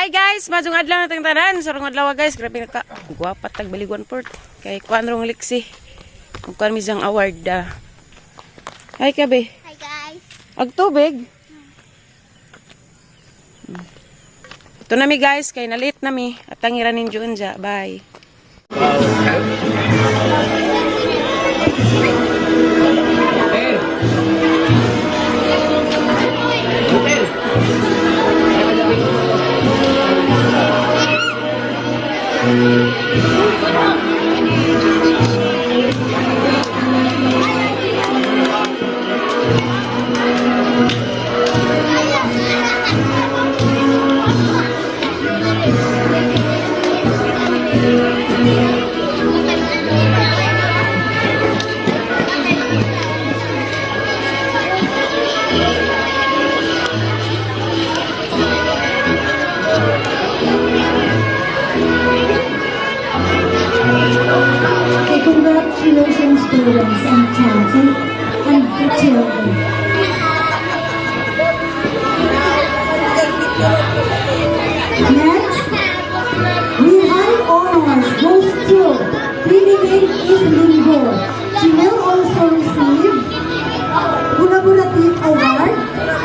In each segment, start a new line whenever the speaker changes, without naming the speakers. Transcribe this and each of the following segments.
Hi guys, maayong adlaw natong tanan. Sarong adlaw, guys, grabe na ka. Gwapa tag Baliguan Port. Kay kuan rong liksi. Kung kuan misang award da. Hi, kabe.
Hi guys.
Ag tubig. Ito na mi, guys, kay nalit na mi. At ang iranin unja. Bye.
Okay, congratulations, parents and child and the children. Next, the high honors goes to Trinidad Islingo. She will also receive Collaborative Award,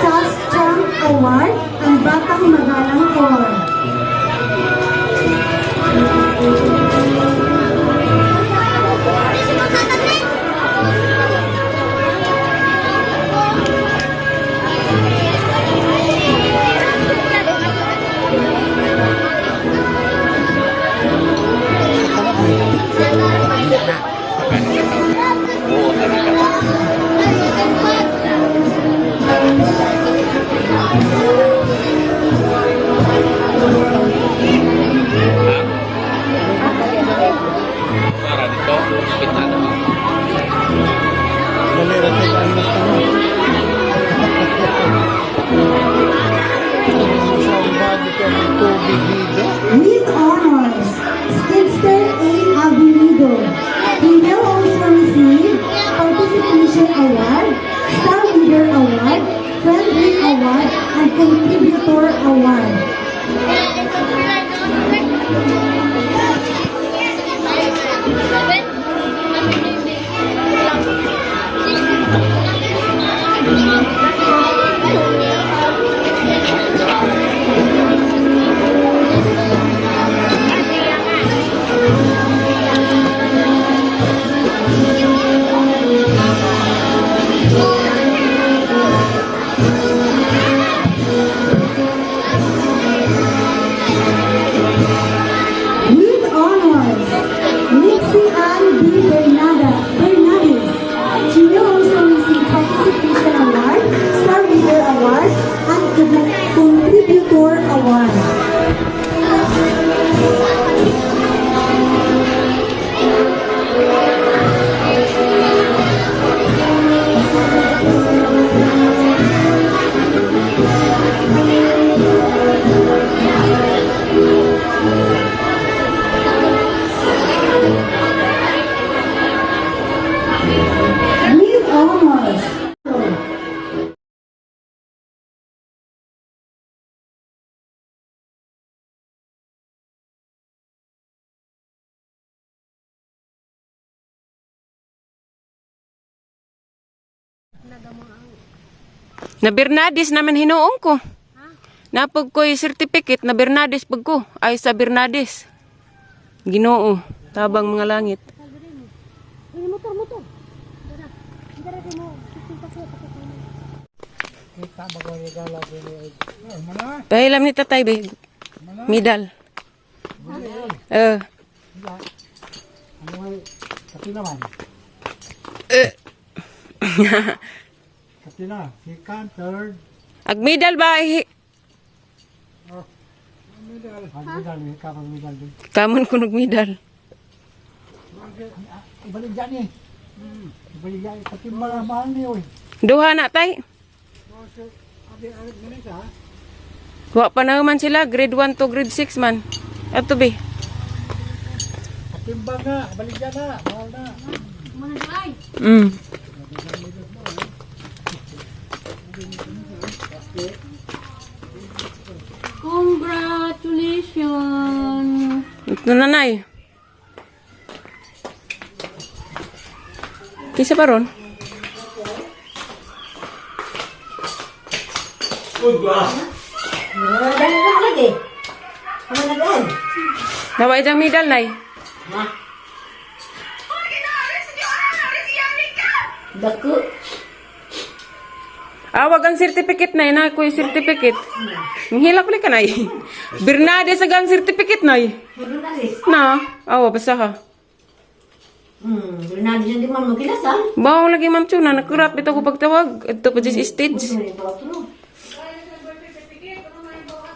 Task Champ Award, and Batang Magalang Award.
Para dito, kita na.
Balera sa andas ka mo. Susamba dito ang tubig dito.
With honors, Skidster A. Avenido. He will also receive Participation Award, Star Leader Award, Friendly Award, and Contributor Award. With honors, Nixie Ann B. Bernades. She will also receive Participation Award, Star Leader Award, and Contributor Award. With honors,
Na Bernades naman hinuong ko. Napag ko'y certificate na Bernades pag ko. Ay sa Bernades. Ginoo, tabang mga langit.
Ay, motor, motor. Tara. Tara mo.
Kita ba ko regalo dili? Mana?
Pahilam ni tatay be. Medal. Eh,
Ano ay kapi naman?
Eh.
Kapi na. Second, third.
Ag medal ba
Oh. Medal. Ang medal, ka pag medal din.
Kamon ko nog medal.
Ibalik dyan eh. Ibalik dyan. Pati mahal niyo eh.
Duha na tay. Wa pa na man sila grade 1 to grade 6 man. Ato be.
Patimbang na. Balik dyan na. Mahal na.
Congratulations!
Ito na, nay. Kisa pa ron?
Dali na lagi. Ano na gan?
Nawa ijang medal, nay.
Ha? Dako.
Awag ang certificate, nay. Na ko yung certificate. Manghilak ulit ka, nay. Bernades ang certificate, nay.
Bernadis.
Na, awa, basta ha.
Bernadis hindi man magilas ah.
Bawang lagi, Ma'am Chuna. Nakurap ito ko pagtawag. Ito pa dyan stage.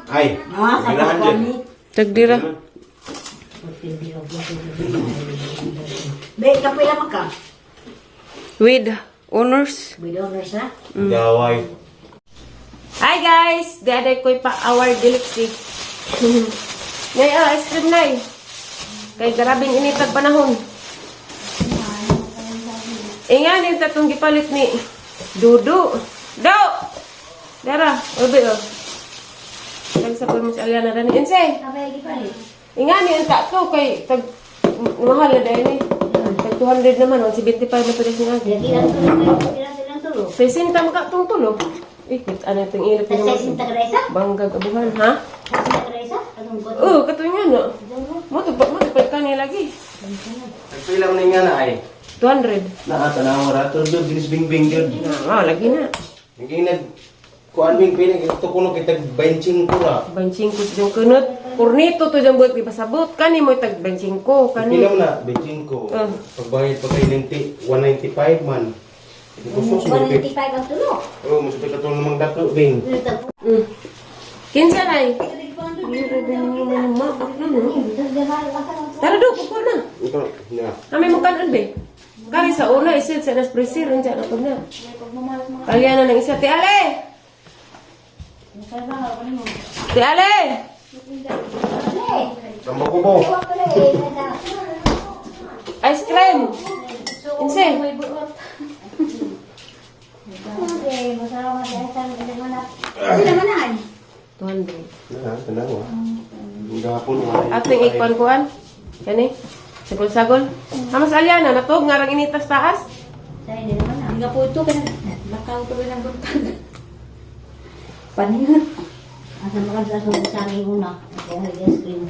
Ay,
Ah, sa
ginahan dyan.
pagkami.
Tagdira.
Be, kapoy lang ka.
With honors.
With honors na.
Gaway.
Hi guys! Daday ko'y pa-award diliksi. Nay, ah, ice cream nay. Kay grabing initag panahon. Inganin ta tong gipalit ni Dudu. Do! Dara, ubi oh. Kag sa mo si Aliana rani. Inse,
Abay, gipalit.
ingani ang ta to kay tag mahal na dahil ni. Tag 200 naman, 175 na to dahil nga.
Ilang tulo, ilang ilang tulo.
60 man ka tong tulo. Eh, ano itong ilot
Tag
ni
60 ka isa?
Banggag abuhan, ha?
60 ka isa? Anong ko?
Oo, katunya na. Mo to pa mo to pa kani lagi.
Nagpila mo na nga na ay.
200.
Naa, tanawa ra. Tulog, dinis bingbing yun.
Na, ah, lagi na.
Naging nag... Kuan bing pili, ito kuno kita 25 ra.
25 jang kunot. Kornito to jang buhat gipasabot kani mo tag 25 kani.
Pila mo na? 25.
Ah.
Pagbayad pa kay 90, 195 man. Kusog sa
195 ang tulo.
Oh, mas ka tulong namang dato, Bing.
Kinsa nay? Tara do kuko na.
Ito, na.
Kami mo kanon be. Kari sa una isid sa nas presir unsa na pud na. Talya na ng isa ti Ale. Ti Ale.
Tamba ko po.
Ice cream. Inse.
Hindi naman ay.
200.
Na, tanawa. Gapon,
Ating ikon kuan. Kani? Sagol-sagol. Hamas Aliana, natog nga rang initas taas.
Sa hindi naman ah.
Nga po ito, lakaw ko rin ang buntag. Paningot.
Asa man sa sugo sa aking una. Kaya ice cream.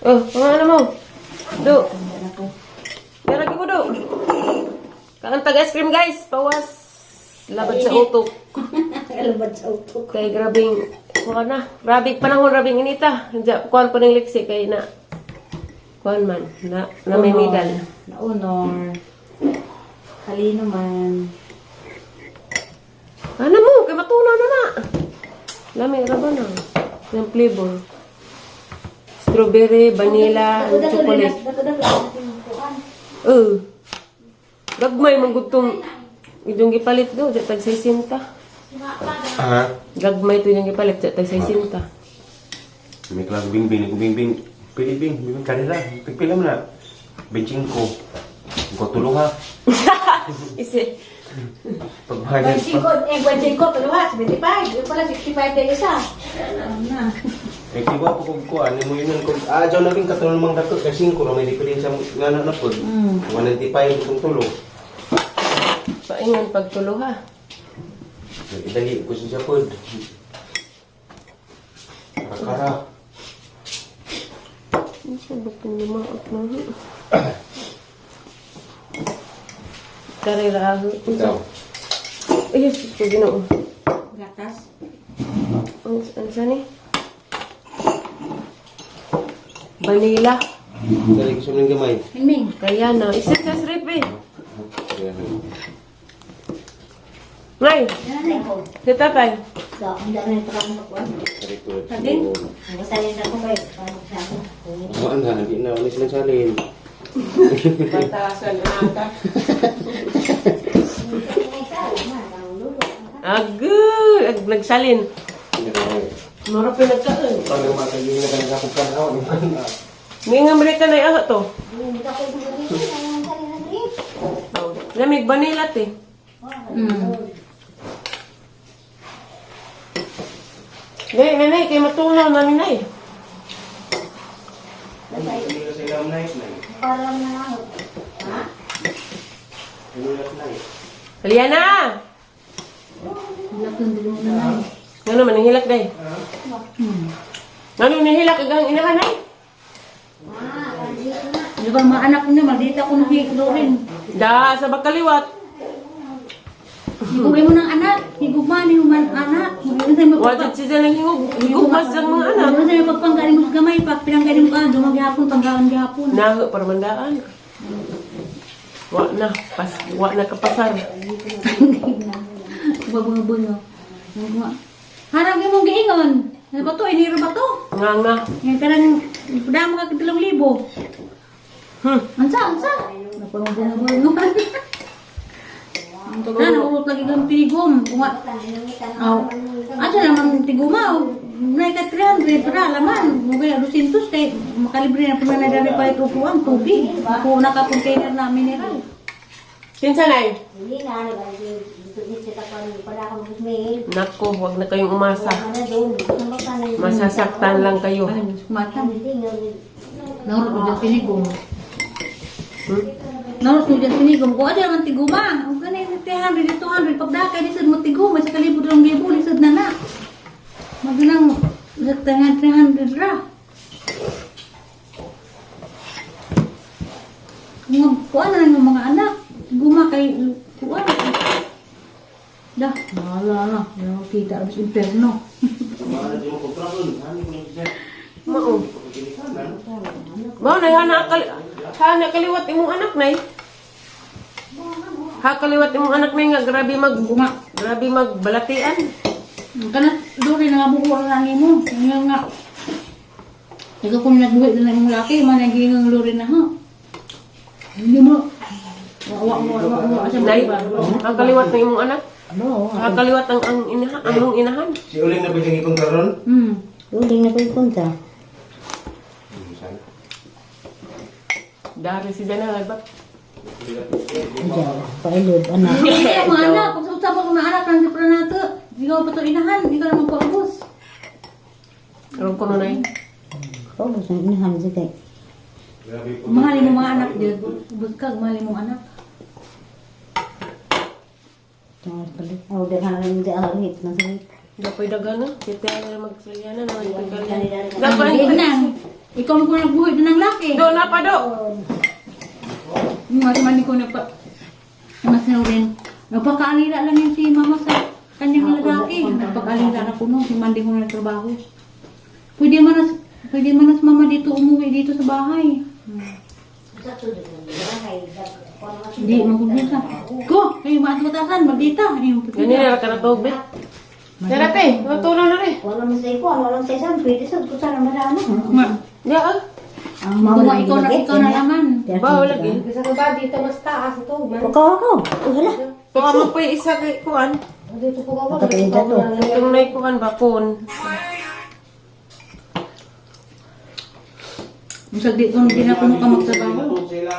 Oh, mga ano mo? Do.
Ano ko?
Yaragi mo do. Kaantag ice cream guys, pawas. Labad sa utok.
Kalabad sa utok.
Kay grabing kuan na. Grabing panahon, grabing inita. Diya, kuan ko ng liksi kay na. Kuan man, na may medal.
Na honor. Kalino man.
Ano mo, kay matunaw na na. Lami ra ba na? Yung flavor. Strawberry, vanilla, and chocolate. Oo. Gagmay man gud tong ijong gipalit do, di tag 60.
Ah,
Gagmay to yung gipalit, di tag 60.
may klaro bing bing, bing bing. Pili bing, bing kanila. Pila mo na. 25. Ko tulong ha.
Isi.
Pagbayad pa.
25, eh, 25, tulo ha, 75. Yung pala, 65 tayo isa.
Ano na.
Eh, di ba po kung kuan, mo yun kung ah, dyan na rin katulong mang dato, kasi 5 ra may diferensya nga na na po. 195 itong tulong.
Paingon pagtulo ha.
Idali ko siya po. Kara.
Ano sa bukong lumaot na ha? Karera ako.
Ikaw.
Ay, Jesus ko ginoo.
Gatas.
Ang saan eh? Vanilla.
Dali ko ng gamay.
Mingming.
Kaya na. Isa sa srip eh. Ngay!
Nanay ko.
Si tatay.
So, hindi na ito kami pakuan.
Saging?
Ang salin ako kayo. Parang sa ako.
Oo, na, hindi na ulit silang salin.
Batasan, ata. Agoy! Ag nagsalin. Mara pinagkaan.
Pag lumatagin na kanila kung panahon,
May nga Amerika na iaha to.
Hindi ako yung salin na rin.
Lamig vanilla te. Nay, nay, nay, kay matunaw na ni nay.
Freedom night na.
Parang na ako. Ha?
Inulat night.
Liana! Ano man, nanghilak day? Ano nihilak agang inahan ay?
Di ba mga anak ko na, maldita ko na higlorin.
Da sa bakaliwat.
Higugay mo ng anak. Higugma ni man anak.
Wajid siya nang higug. Higugmas ang mga anak.
Ano sa pagpanggaling mo sa gamay, pag pinanggaling mo ka, dumaghapon, panggaon gihapon.
Naho para mandaan. Wa na, pas, wa na kapasar.
Bunga-bunga. Harap yung mong giingon. Ano ba to? Iniro ba to?
Nga nga.
Ngayon ka lang, damo ka 3,000. Ansa, ansa? Napamabunga-bunga. Na, naurot lagi kang pinigom. Kung aw, asa naman tiguma, nay ka 300 para laman. Mugay 200 kay makalibre na pa na dami palit upuan, tubig. Kung naka-container na mineral.
Kinsa nay?
Hindi na, dito dito sa tapan, wala akong mail.
Nako, wag na kayong umasa.
Wala na doon. Ano ba na yun?
Masasaktan lang kayo.
Ay, mata.
Hindi nga.
Naurot mo dyan pinigom. Naurot mo dyan pinigom. Kung ano naman tiguma, ang ganay 300, 200, pagdakay, lisod mo tiguma, sa kalibot ng libo, lisod na na. Maginang, 300 ra. Mga kuan na lang yung mga anak. Guma kay kuan. Dah, wala na. Wala kita abis imperno.
Mga di mo kontraon. Ano ko siya?
Mao.
Pagkinikanan.
Mao nay hana kali hana kaliwat imong anak nay. Ha kaliwat imong anak nay nga grabe mag grabe magbalatian.
Kana duri na nga buko ang imo. Nga nga. Ikaw kung nagbuhi na ng imong laki, man naging luri na ha. Hindi mo. Wa wa wa wa wa sa
Nay,
ba.
ha kaliwat ng imong anak.
Ano?
Ha kaliwat ang inahan, ang imong inahan.
Si Uling na ba siyang ikontraron?
Uling na ko yung kontra.
Saan?
Dari si Jana ba?
Diyan, pailod, anak.
Hindi mga anak, kung sa usap ko mga anak nang sa nato. Ikaw pa to inahan, ikaw naman paubos.
Karon ko nay.
Paubos na inahan siya kay.
Grabe po.
Mahalin mo mga anak dyan. Ubos ka, mahalin mo anak.
Tungod pala. Oh, daghan na ahit na sa
Dapoy daghan na. Kita na magsalyana na magpagalyan.
Hindi
Dapoy
na. Ikaw mo ko nagbuhi na ng laki.
Do na pa do.
Mas man ko nagpa... Mas na rin. Nagpakaalila lang yun si mama sa kanyang lalaki. Nagpakaalila na kuno. Si Mandy ko na nagtrabaho. Pwede man nas mama dito umuwi dito sa bahay. Hindi, magugusa. Ko! Kayo maatmatasan, maldita. Ayun,
Gani na ka na tog be. Tara te, matulong na rin.
Wala man sa iko, wala man sa isang, pwede sa kung saan marami.
Ma,
Ya ah.
Kuma, ikaw na naman.
Ba wala gi.
Wakaw ako. Wala.
Baka mo pa isa kay kuan.
Nakapinta to.
Itong nay kuan ba kon.
Masag di ko hindi na kuno ka magtrabaho.
Sila